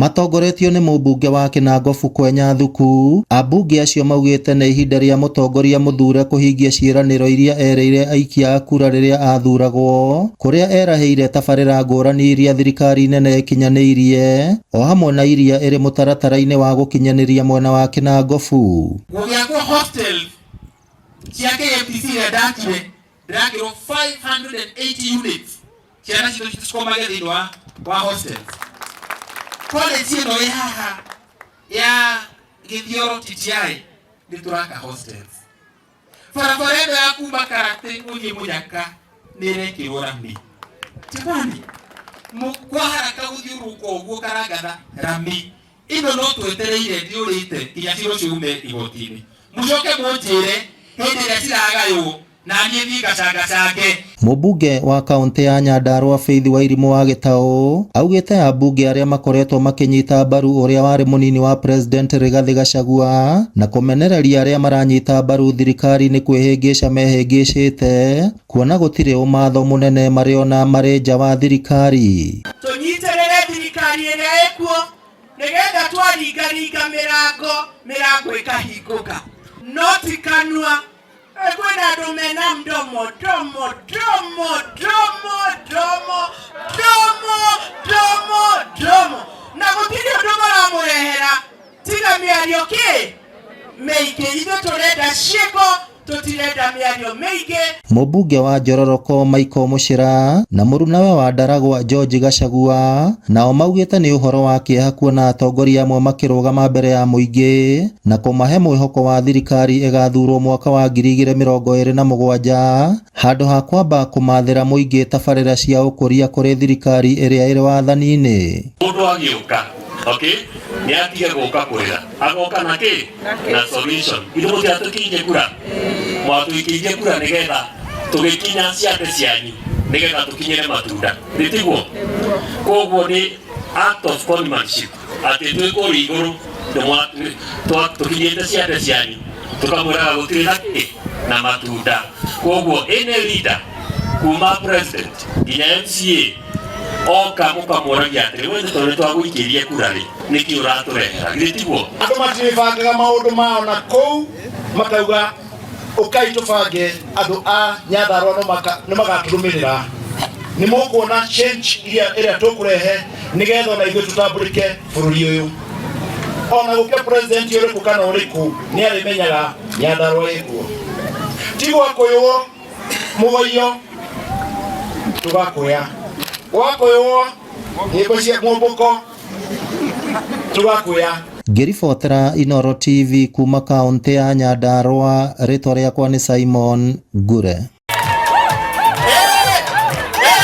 Matongoretio nĩ mũmbunge wa Kinangofu Kwenya Thuku, ambunge acio maugĩte nĩ ihinda rĩa mũtongoria mũthure kũhingia ciĩranĩro iria erĩire aikia a kura rĩrĩa athuragwo, kũrĩa erahĩire tabarĩra ngũrani iria thirikari nene ĩkinyanĩirie o hamwe na iria ĩrĩ mũtaratara-inĩ wa gũkinyanĩria mwena wa Kinangofu. Gũgĩakwo hostel cia KMTC iria ndakire, ndĩrakĩrwo 580 units, ciana citũ cikomage thĩinĩ wa hostels. College ĩno ĩ haha ya Gĩthioro TTI nĩ tũraka hostels. Barabara ĩno ya kuma Karate gũthiĩ Mũnyaka nĩ ĩrekĩrwo rami. Jamani, kwa haraka gũthiũrũrũka ũguo Karangatha rami ĩno no twetereire ndiũrĩte nginya cira ũcio ume igoti-inĩ. Mũcoke mũnjĩre hĩndĩ ĩrĩa ciragaywo na niĩ thiĩ ngacangacange. Mũmbunge wa kaũntĩ ya Nyandarua Faith Wairimũ wa Gĩtaũ augĩte ambunge arĩa makoretwo makĩnyita mbaru ũrĩa warĩ mũnini wa President Rigathĩ Gachagua na kũmenereria arĩa maranyita mbaru thirikari nĩ kwĩhĩngĩca mehĩngĩcĩte kuona gũtirĩ ũmatho mũnene marĩona marĩ nja wa thirikari. Tũnyitĩrĩre thirikari ĩrĩa ĩkuo nĩgetha twaringaringa mĩrango, mĩrango ĩkahingũka, no ti kanua. Kwĩna andũ mena mdomo domo domo domo domo domo domo domo, na gũtirĩ ũndũ maramũrehera tiga mĩario kĩ mĩingĩ. Ithuĩ tũrenda ciĩko, tũtirenda mĩario mĩingĩ. Mũmbunge wa Njororoko Michael Mũchira na mũrunawe wa Ndaragwa George Gachagua nao maugĩte nĩ ũhoro wa kĩeha kuona atongoria amwe makĩrũgama mbere ya mũingĩ na kũmahe mwĩhoko wa thirikari ĩgathurwo mwaka wa 2027 handũ ha kwamba kũmathĩra mũingĩ tabarĩra cia ũkũria kũrĩ thirikari ĩrĩa ĩrĩ wathani-inĩ. Mũndũ agĩũka, okay, nĩ atige gũka kũrĩra, agoka na kĩ na solution. Ithuĩ mũtiatũkinyie kura, mwatũikĩirie kura nĩgetha tũgĩkinya ciande cianyu nĩgetha tũkinyĩre matunda, nĩ tiguo? Koguo nĩ act of conmanship atĩ twĩ kũrĩa igũrũ tũkinyĩte ciande cianyu tũkamwĩraga gũtirĩ na kĩ na matunda. Koguo any leader kuma president nginya MCA oka mũkamũragia atĩrĩ, we tondũ nĩtwagũikĩirie kura rĩ, nĩkĩ ũratũrehera? Githĩ tiguo? Andũ matirĩbangaga maũndũ mao na kũu makauga ũkai tũbange, andũ a Nyandarua nĩ magatũrũmĩrĩra. Nĩ mũkuona change ĩrĩa tũkũrehe nĩgetha ona ithuĩ tũtambũrĩke bũrũri ũyũ. Ona gũkĩa president ũrĩkũ kana ũrĩkũ nĩ arĩmenyaga Nyandarua ĩkuo. Ti gwakũywo mũgoiyo tũgakũya, gwakũywo nyĩmbo cia mũmbũko tũgakũya. Ngĩribotera Inooro TV kuma kaũntĩ ya Nyandarua, rĩtwa rĩakwa nĩ Simon Ngure.